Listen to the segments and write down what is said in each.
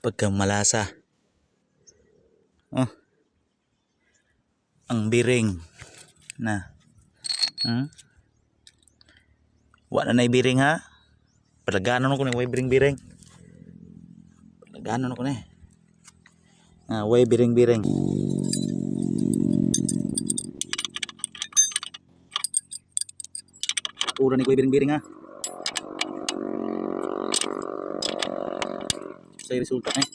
Pagkamalasa. Oh. Ang biring na. Wa na nay biring ha. Palaganon ko ni way biring-biring. Palaganon ko ni. Ah, way biring-biring. Ura ni ko biring-biring ha. Sa resulta eh.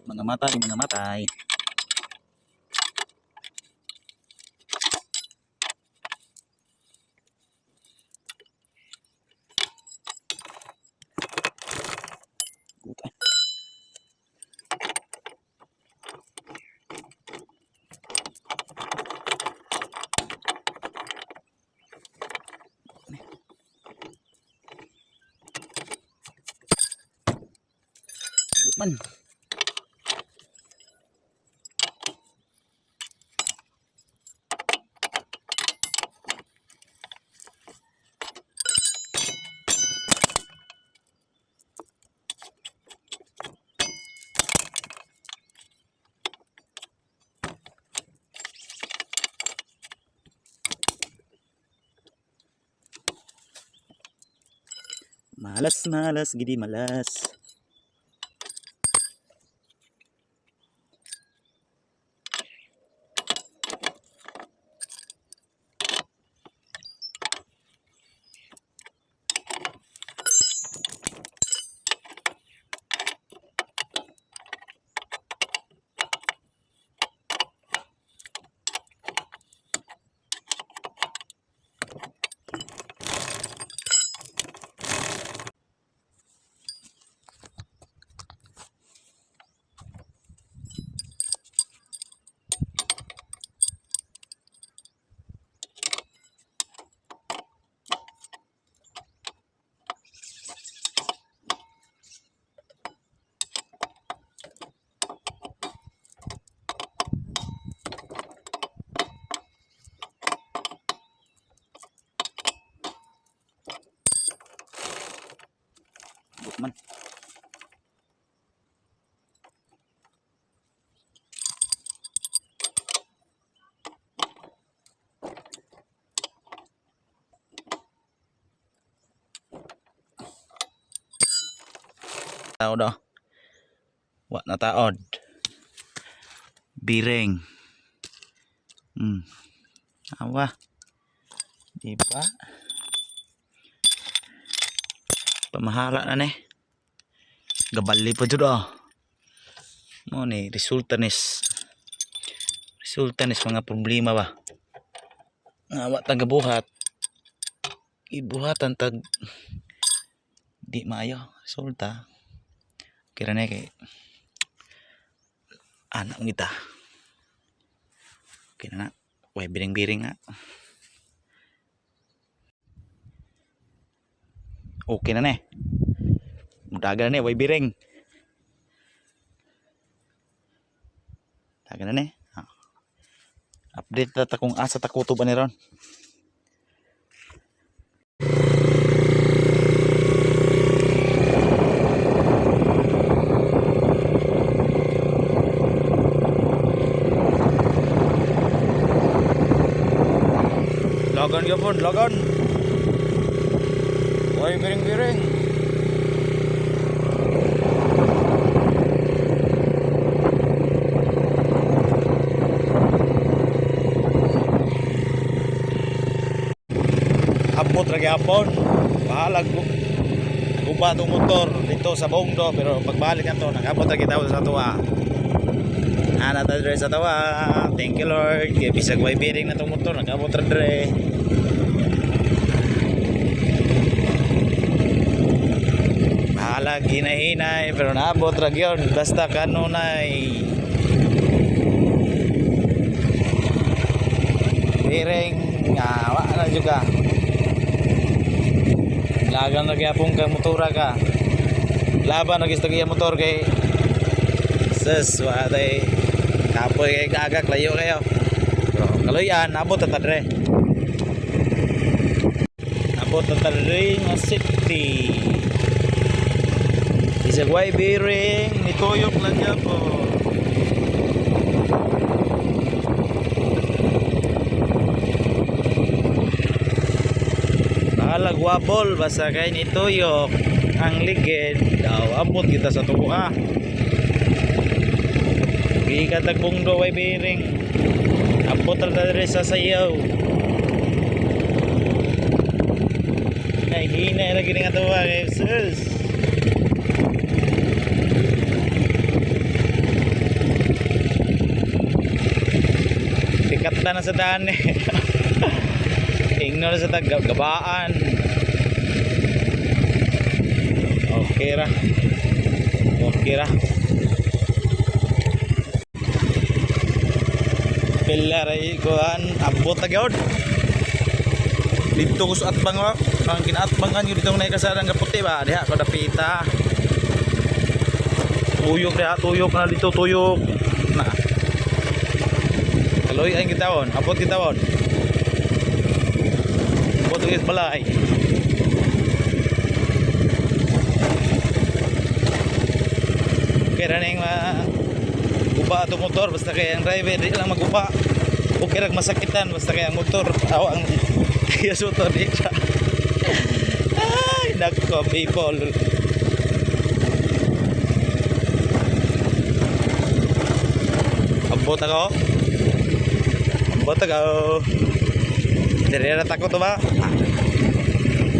Mga matay, mga matay. Guta. Man. Malas, malas, gidi malas. Man. Tao do. Wa na taod. Biring. Awa. Di ba? Pamahala na ni. Gabali pa jud oh. Mo ni resulta nis mga problema ba. Nga wa ta gabuhat. Ibuhatan tag di maayo resulta. Kira na kay anak kita. Okay na na. Way biring-biring nga. Okay na ni. Mudagan na ni, way biring. Dagan na ni. Ah. Update na ta kung asa ta kutob ani ron. Lagan gyapon, lagan. Way biring-biring. Abot ra gyapon. Bahalag guba tong motor dito sa Bongdo, pero pagbalik nato nag-abot ra kita sa tuwa. Ana ta dre sa tawa. Thank you, Lord. Kay bisag way biring na tong motor, nag-abot ra dre. Bahalag hinay-hinay pero naabot ra gyud basta kanunay biring nga wa na jud ka. Lagan na gyapon ka motora ka. Laban na gisto iya motor kay sus wa tay kapoy kay gagak layo kayo. Pero kaluyan abot ta dre. Abot ta dre nga city. Bisag way bearing, nituyok lang gyapon. Bahalag wabol basta kay nituyok ang ligid daw, ambot kita sa tuwa. Gikan tag Bungdo, way bearing. Ambot ra ta diri sa sayaw. Hinay ra gini nga tuwa kay sus. Pikat na sa daan eh. Ingno na sa tag gabaan. Okay ra. Okay ra. Pila ra kuan, abot na gyud. Dito ko sa atbang oh. Ang ginaatbangan yun dito na kasarang kaputi ba diha ko dapita. Tuyok diha, tuyok na dito, tuyok. Na. Kaloy ay gitawon, abot gitawon. Abot gid balay. Okay ra ning guba ato motor basta kay ang driver di lang maguba. Okay ra masakitan basta kay ang motor aw ang motor di siya. Ay, nako people. Abot ako. Abot ako. Dire ra tako to ba?